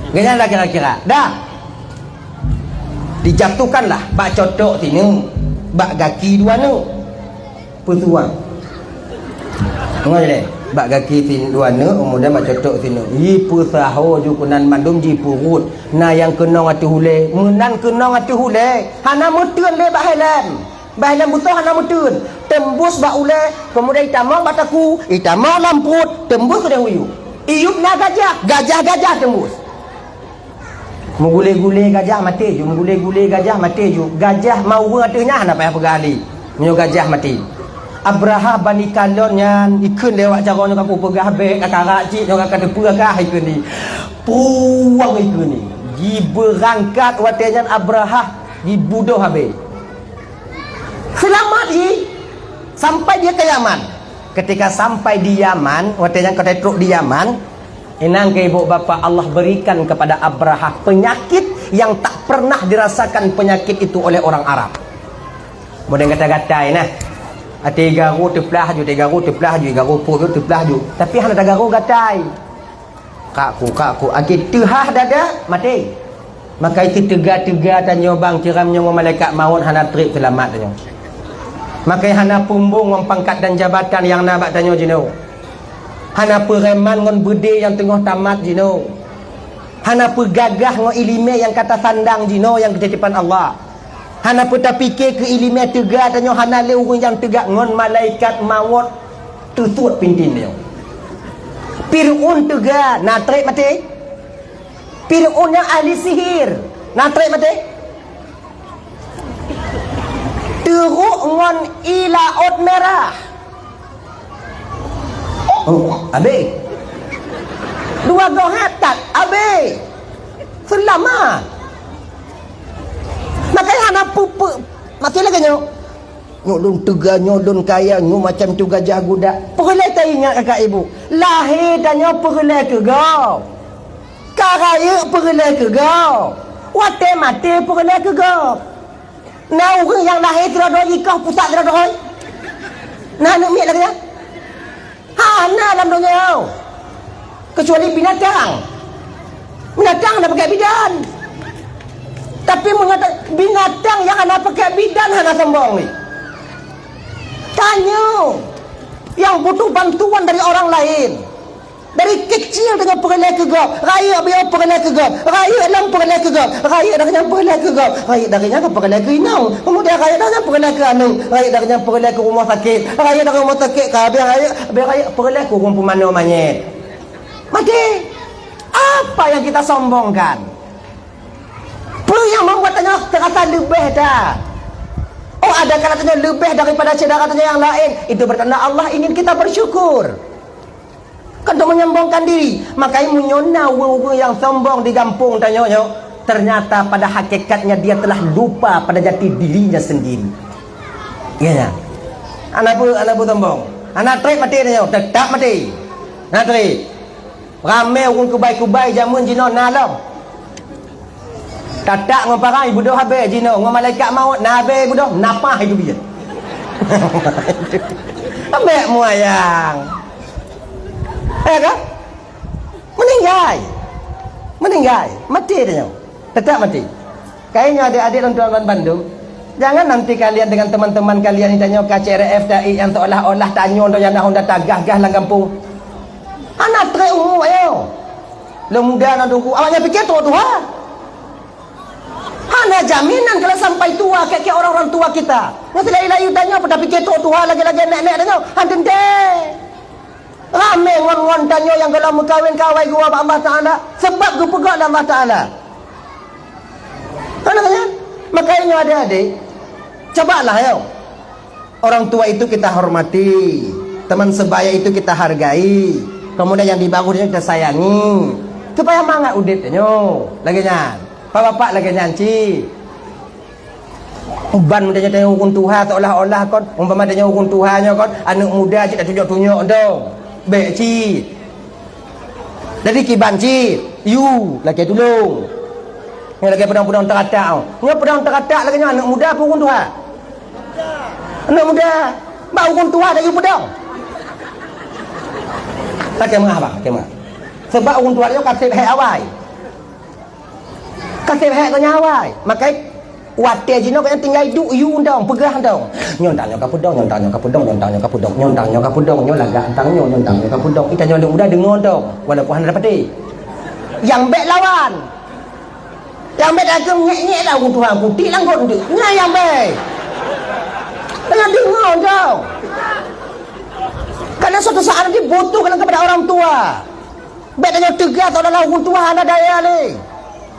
Ganyan lah kira-kira. Dah. Dijatuhkanlah bak cotok sineuk, bak gaki dua neuk. Peusuang. Ngon lé, bak gaki sin dua neuk, kemudian bak cotok sineuk. Ji peusaho ju keunan mandum ji peuruet. Na nyang keunong ateueh ulée, meunan keunong ateueh ulée. Hana meuteun lé bak helem. Bak helem beusoh hana meuteun. Teumbus bak ulée, kemudian itamong bak taku, itamong lam pruet, teumbus keudeh u yup. I yup na gajah, gajah-gajah teumbus. Meugulée-gulée gajah maté ju, meugulée-gulée gajah maté ju. Gajah ma ureuëng ateueh nyan hana payah peugah lé. Meunyoe gajah maté. Abrahah Bani Kalon nyan ikheun lé awak jaroe nyoe ka kupeugah bék, ka karak cit nyoe ka kateupeue kah ikheun ni. Puang ikheun ni. Jibeurangkat watée nyan Abrahah jibudoh habéh. Seulamat jih sampai dia ke Yaman. Ketika sampai di Yaman, watée nyan ka trok di Yaman, inang keu ibu bapa Allah berikan kepada Abrahah penyakit yang tak pernah dirasakan penyakit itu oleh orang Arab. Model gata-gatai nah. Até garu teuplah ju, até garu teuplah ju, garu pun teuplah ju. Tapi hana tagaru gatai. Kak ku, kak ku, akhé teuhah dada, maté. Makai teuga-teuga tanyoe bang, tiram nyoe ngon malaikat maut hana treb seulamat tanyoe. Makai hana pumbong ngon pangkat dan jabatan nyang na bak tanyoe jinoe. Hana peureman ngon beudé nyang teungoh tamat jinoe. Hana peugagah ngon iéleumé nyang ka tasandang jinoe nyang keutitipan Allah. Hana peutapike keu iéleumé teuga tanyoe hana lé ureuëng nyang teuga ngon malaikat maut teusuet pintin nyoe. Fir'aun teuga na treb maté. Fir'aun nyang ahli sihir na treb maté. Teurok ngon i Laôt Mirah. Oh, habéh. Dua goh hatat, habéh. Seulamat. Makai hana peue-peue, maté lagée nyoe. Nyoe lôn teuga, nyoe lôn kaya, nyoe macam tu gajah guda. Peureulée taingat kakak ibu. Lahé tanyoe peureulée keu gob. Ka rayeuk peureulée keu gob. Watée maté peureulée keu gob. Na ureuëng nyang lahé sidroe-droe jikoh pusak sidroe-droe? Na aneuk miet lagée nyan? Hana lam donya nyoe. Kecuali binatang. Binatang hana pakai bidan. Tapi meungata-, binatang nyang hana pakai bidan hana sombong lé. Tanyoe nyang butuh bantuan dari orang lain. Dari kecil tanyoe peureulée keu gob, rayeuk beu peureulée keu gob, rayeuk lom peureulée keu gob, rayeuk dari nyan peureulée keu gob, rayeuk dari nyan ka peureulée keu inong, kemudian rayeuk dari nyan peureulée keu aneuk, rayeuk dari nyan peureulée keu rumoh sakét, rayeuk dari rumoh sakét ka habéh rayeuk, habéh rayeuk peureulée keu ureuëng pumanö manyét. Maté. Apa yang kita sombongkan? Peue nyang membuat tanyoe terasa leubeh that? Oh, ada kalanya tanyoe leubeh daripada syedara tanyoe nyang laén. Itu bertanda Allah ingin kita bersyukur. Kan untuk menyombongkan diri. Makai meunyoe na ureuëng-ureuëng nyang sombong di gampông tanyoe nyoe, ternyata pada hakikatnya dia telah lupa pada jati dirinya sendiri. Ya, ya. Hana peue, hana peue sombong. Hana treb maté tanyoe, teutap maté. Hana treb. Ramé ureuëng kubai-kubai jameun jinoe na lom. Tatak ngon parang ibudoh habéh jinoe, ngon malaikat maut na habéh ibudoh, na paih ibubiet. Ambek muayang. Ya kan? Meninggai. Meninggai. Maté tanyoe. Teutap maté. Kayée nyoe adék-adék lôn tuan bandum. Jangan nanti kalian dengan teman-teman kalian ini tanyoe K C R F dai nyang seolah-olah tanyoe nyoe nyang na honda tagah-gah lam gampông. Hana trép umu ayo. Lôn muda na tunggu, awaknyan pike trok tuha. Hana jaminan kalau sampai tua kayak, kayak orang-orang tua kita. Nyoe silai-lai tanyoe pada pike trok tuha lagi-lagi nek-nek tanyoe. Han teuntèe. Ramé ngon-ngon tanyoe nyang gohlom meukawen kawai geuwoe bak Allah Taala, sebab geupeugah lé Allah Taala. Kan katanya? Makanya adik-adik, cobalah ya. Orang tua itu kita hormati, teman sebaya itu kita hargai, kemudian yang di bawah itu kita sayangi, supaya mangat udép tanyoe. Lagèe nyan. Pak bapak lagèe nyan cit. Ban tanyoe, tanyoe ureueng tuha seolah-olah kon, umpama tanyoe ureueng tuha nyoe kon, aneuk muda cit tatunjok-tunjok dong. Bèk cit. Jadi kiban cit, yue lakèe tulông. Nyoe lagèe peudong-peudong teuratak. Nyoe peudong teuratak lagèe nyoe aneuk muda peue ureueng tuha? Aneuk muda. Bak ureueng tuha dak yue peudong. Lakèe meuah bang, lakèe meuah. Sebab ureueng tuha nyoe ka sép hék awai. Ka sép hék geuh nyan awai. Makai watèe jinoe geuh nyan tinggai duek yue dong, peugah dong. Nyoe tang nyoe ka peudong, nyoe tang nyoe ka peudong, nyoe tang nyoe ka peudong, nyoe tang nyoe ka peudong, nyoe lagak tang nyoe, nyoe tang nyoe ka peudong. Ita nyoe aneuk muda deungö dong, walaupun hana dapati. Nyang bèk lawan. Nyang bèk dageng nyek-nyek lah ureueng tuha, putik langgot deuh. Nyan nyang bèk. Tengah deungö dong. Karena suatu saat nanti butuh kalian kepada orang tua. Bèk tanyoe teugas seolah-olah ureueng tuha hana daya lé.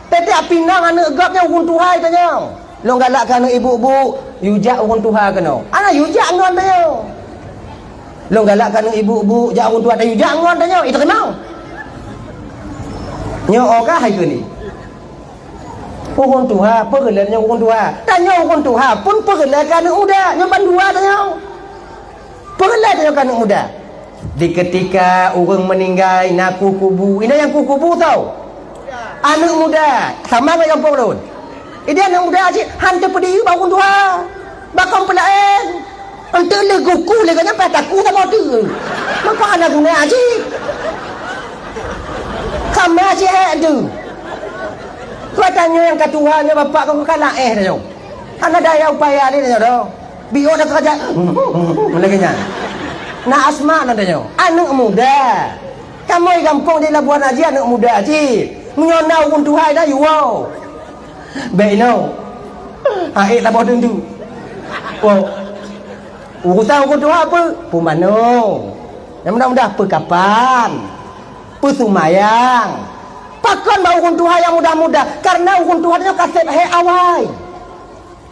Tiep-tiep pinang aneuk gob nyoe ureueng tuha tanyoe. Lôn galak keu aneuk ibu-ibu, yue jak ureueng tuha keunoe. Hana yue jak ngon tanyoe. Lôn galak keu aneuk ibu-ibu, jak ureueng tuha, yue jak ngon tanyoe. Ih, teurimong. Nyoe oh ka hai keuh ni. Ureueng tuha, peureulèe nyoe ureueng tuha. Tanyoe ureueng tuha pun peureulèe keu aneuk muda. Nyoe bandua tanyoe. Peureulèe tanyoe keu aneuk muda. Di ketika ureueng meuninggai na kuh kubu, inoe nyang kuh kubu tau. Aneuk muda, sama ngon gampông lôn. Jadi aneuk muda cit han teupeudiyeu bak ureueng tuha. Bak kaum peulaén. Enteuk lé geukuh lé geuh nyan payah takuh saboh teuk. Meuko hana guna cit. Sama cit hék tu. Keu tanyoe nyang ka tuha nyoe bapak keu ka laén tanyoe. Hana daya upaya lé tanyoe doh. Biôh dah keurajeuen. Lagèe nyan. Na asma nan tanyoe. Aneuk muda. Kamoe gampông di Labuhan Haji aneuk muda cit. Meunyoe na ureueng tuha na yue. Bèk inoe. Aék saboh teuntu. Oh. Urusan ureueng tuha apa? Peumano. Nyang mudah-mudah peukapan. Peusumayang. Pakon bak ureueng tuha nyang mudah-mudah? Karena ureueng tuha nyoe ka sép hék awai.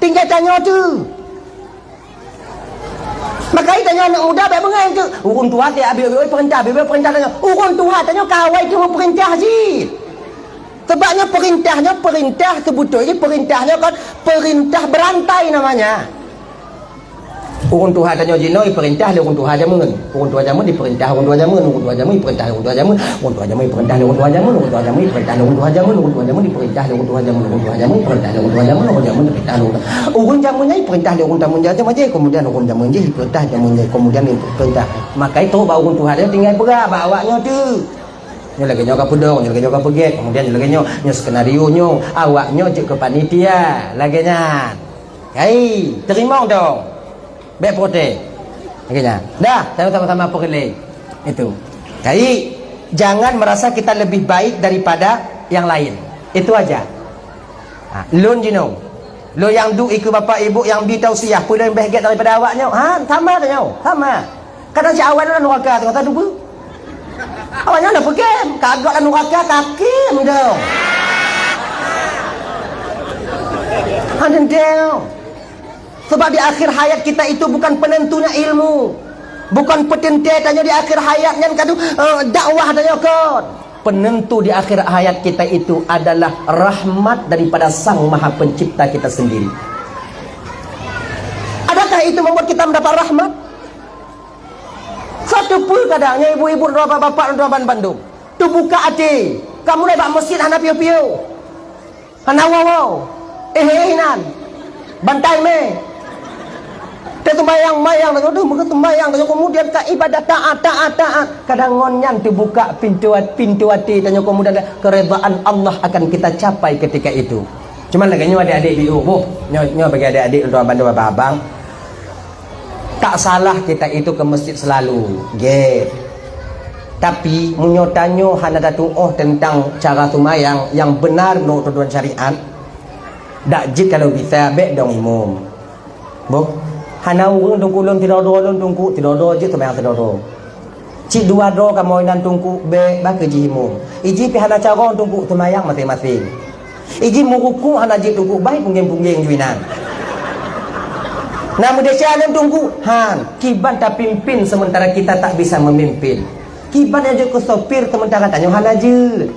Tinggai tanyoe tu. Makajih tanyoe aneuk muda bèk beungèh tu. Ureueng tuha siat abéh-abéh peurintah, abéh-abéh peurintah tanyoe. Ureueng tuha tanyoe ka awai teumeupeurintah cit. Sebab nyoe peurintah nyoe, peurintah seubeutôi jih peurintah nyoe kon peurintah beurantai namanya. Ureueng tuha tanyoe jinoe jipeurintah lé ureueng tuha jameun. Ureueng tuha jameun jipeurintah ureueng tuha jameun, ureueng tuha jameun jipeurintah lé ureueng tuha jameun, ureueng tuha jameun jipeurintah lé ureueng tuha jameun, ureueng tuha jameun jipeurintah lé ureueng tuha jameun, ureueng tuha jameun jipeurintah lé ureueng tuha jameun, ureueng tuha jameun jipeurintah lé ureueng tuha jameun, ureueng tuha jameun jipeurintah lé ureueng tuha. Ureueng jameun nyan jipeurintah lé ureueng jameun nyan, kemudian ureueng jameun jih jipeurintah jameun nyan, kemudian jipeurintah. Maka itu bak ureueng tuha nyan tinggai peugah bak awak nyoe tu. Nyoe lagèe nyoe ka peudong, nyoe lagèe nyoe ka peugèt, kemudian nyoe lagèe nyoe, nyoe skenario nyoe, awak nyoe jeuet keu panitia, lagèe nyan. Kai, teurimong dong. Bèk protes. Lagèe nyan. Dah, tanyoe sama-sama peureulèe. Itu. Kai, jangan merasa kita lebih baik daripada yang lain. Itu aja. Ha, lôn jinoe. Lôn nyang duek ikeue bapak ibu nyang bi tausiah, peue lôn bèh gèt daripada awak nyoe? Ha, sama tanyoe. Sama. Kadang si awai lam nuraka tu, kata dubu. Awai nyan dah peugah, kagok lam nuraka, kakim dong. Ha, teuntèe. Sebab di akhir hayat kita itu bukan penentunya ilmu. Bukan peuteuntèe tanyoe di akhir hayat nyan kadu, eh, dakwah tanyoe kon. Penentu di akhir hayat kita itu adalah rahmat daripada Sang Maha Pencipta kita sendiri. Adakah itu membuat kita mendapat rahmat? Satu pun kadang, ya ibu-ibu, bapak-bapak, tuan bandum. Teubuka até. Kamu lewat masjid hana piôh-piôh. Hana woe-woe. Eh, eh, nan. Bantai mé. Teutumbayang-mayang, aduh, meukeumbayang, kemudian ka ibadah taat, taat, taat. Kadang ngon nyan teubuka pintoe, pintoe até tanyoe, kemudian keridaan Allah akan kita capai ketika itu. Cuma lagèe nyoe, adik-adik biôh, boh. Nyoe, nyoe bagi adik-adik, untuk abang, abang-abang. Tak salah kita itu ke masjid selalu, gèt. Tapi, meunyoe tanyoe hana tatu'oh teuntang cara seumayang nyang beunar meunurot tuntutan syariat, dak jeuet kalau bisa bèk dong imum. Boh, hana ureueng teungku lôn sidroe-droe lôn teungku, sidroe-droe jeuet seumayang sidroe-droe. Cit dua droe kamoe nan teungku bèk bah keu jih imum. Iji pih hana carông teungku seumayang maséng-maséng. Iji meuruku' hana jeuet teungku bah punggeng-punggeng ju inan. Na meudesya lôn teungku, han, kiban tapimpin sementara kita tak bisa memimpin. Kiban nyang jeuet keu sopir sementara tanyoe hana jeuet.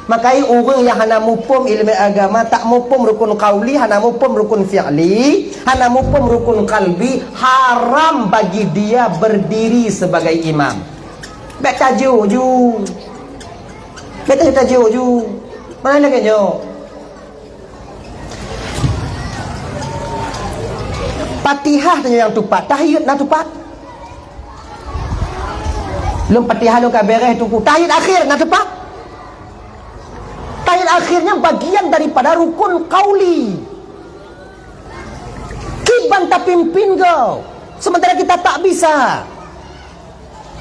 Maka ureueng nyang hana muphom ileumèe agama, tak muphom rukun qauli, hana muphom rukun fi'li, hana muphom rukun qalbi, haram bagi dia berdiri sebagai imam. Bèk tajuk ju. Bèk tajuk-tajuk ju. Mana lagèe nyoe? Fatihah tanyoe nyang tupat, tahiyat na tupat. Lom Fatihah lom ka bèrèh teungku, tahiyat akhir na tupat. Tahiyat akhir nyan bagian daripada rukun qauli. Kiban tapimpin goe, sementara kita tak bisa.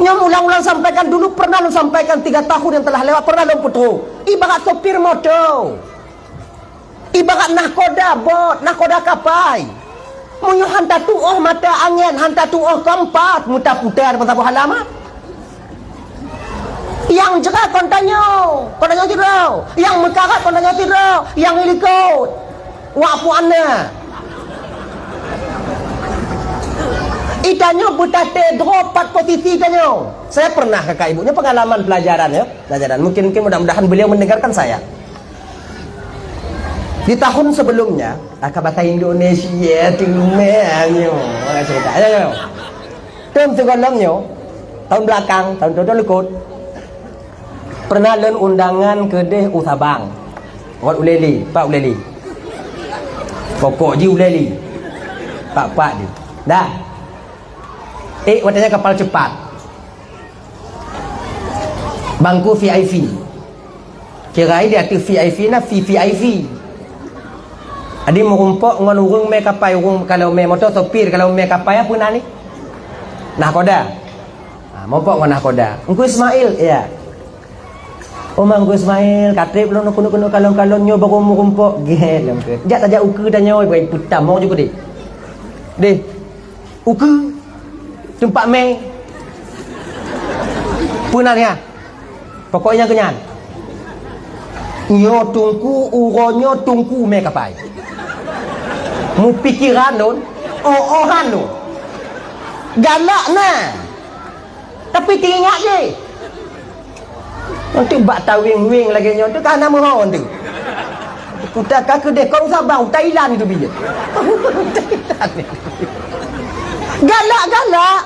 Nyoe ulang-ulang sampaikan dulu, pernah lôn sampaikan tiga tahun yang telah lewat, pernah lôn peutrok. Ibarat sopir moto. Ibarat nahkoda bot, nahkoda kapai. Meunyoe han tatu'oh mata angén, han tatu'oh kompas, meuta-puta depan saboh halaman. Nyang jra kon tanyoe, kon tanyoe sidroe. Nyang meukarat kon tanyoe sidroe. Nyang ilikot, wak puak na. Itanyoe beutaté droe pat posisi tanyoe. Saya pernah, kakak ibu, nyoe pengalaman pelajaran, ya, pelajaran. Mungkin, mungkin mudah-mudahan beliau mendengarkan saya. Di tahun sebelumnya, aka bahasa Indonesia tu meh nyoe. Cerita, ya, ya. Tahun sebelum nyoe, tahun belakang, tahun, tahun likot. Pernah lôn undangan keudeh u Sabang. Rot ulèe lé, pat ulèe lé. Pokok jih ulèe lé. Pat-pat jih. Dah. Eh, watèe nyan kapal cepat. Bangku V I P. Kira di ateueh V I P na V V I P. Jadi meurumpok ngon ureueng mè kapai, ureueng kalau mè moto sopir, kalau mè kapai apa na ni? Nahkoda. Ha, meurumpok ngon nahkoda. Engku Ismail, ya. Oh, Mang Engku Ismail, ka trép lôn keuneuk-keuneuk kalon-kalon nyoe baru meurumpok. Gèt lôn keuh. Jak tajak ukeue tanyoe, beukai peutamong ju keudeh. Deh. Ukeue, teumpat mè. Peue nan nyan? Pokok nyan keuh nyan. Nyoe teungku, uroe nyoe teungku mè kapai. Mupikeran lôn, oh-ohan lôn. Galak na. Tapi teuingat jih. Nyan teuk bak taweng-weng lagèe nyoe teuk ka hana meuho teuk. Kuta ka keudeh kon Sabang, Thailand keuh bijéh. Galak-galak.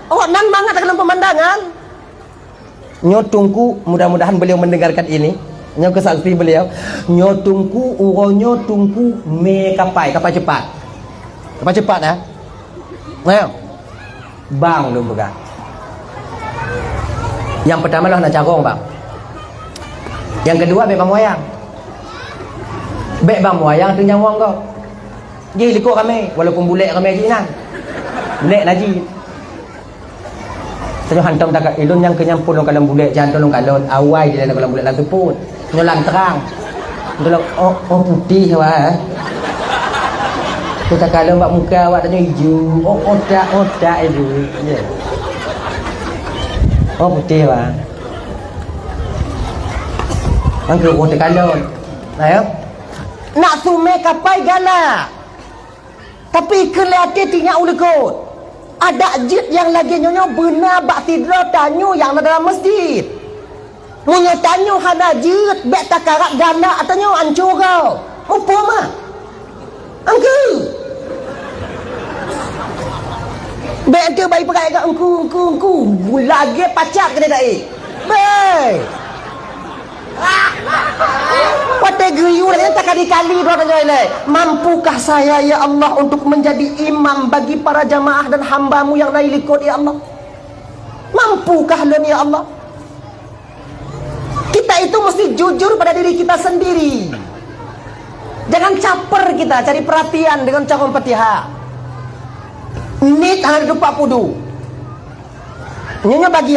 Awak nan mangat dalam pemandangan. Nyoe teungku, mudah-mudahan beliau mendengarkan ini. Nyoe keuh saksi beliau. Nyoe teungku, uroe nyoe teungku mè kapai, kapai cepat. Kapai cepat, ya. Nah. Bang lôn peugah. Nyang peutama lôn hana carông, Bang. Nyang keudua, bèk bang wayang. Bèk bang wayang teuh nyawöng gob. Jih likot ramè, walaupun bulèk ramè jih nan. Bulèk na jih. Tanyoe hantom takalon, ilôn nyang keu nyan phôn lôn kalon bulèk, jih hantom lôn kalon, awai jih lôn kalon bulèk lam seupôt. Nyoe lam trang. Nyoe lam, oh, oh, putéh, wah, eh. Keu takalon bak muka awak tanyoe ijo. Oh, otak, otak ijo. Ya. Oh, putéh, wah. Nyan keuh oh takalon. Nah, ya. Nak sumé kapai galak. Tapi keu lé até teuingat u likot. Adak jeuet nyang lagèe nyoe nyoe beuna bak sidroe tanyoe nyang na dalam masjid. Meunyoe tanyoe hana jeuet, bèk takarat galak tanyoe ancô gob. Muphom ah? Engkeu. Bèk engkeu bai peugah engkeu, engkeu, engkeu. Lagèe pacak keudéh taék. Bèk. Watèe geuyue lagèe nyan takali-kali droe tanyoe ilèe. Mampukah saya, ya Allah, untuk menjadi imam bagi para jamaah dan hamba-Mu yang na i likot, ya Allah? Mampukah lôn, ya Allah? Kita itu mesti jujur pada diri kita sendiri. Jangan caper kita, cari perhatian dengan cara Fatihah. Nit hana teupat pudu. Nyonya bagi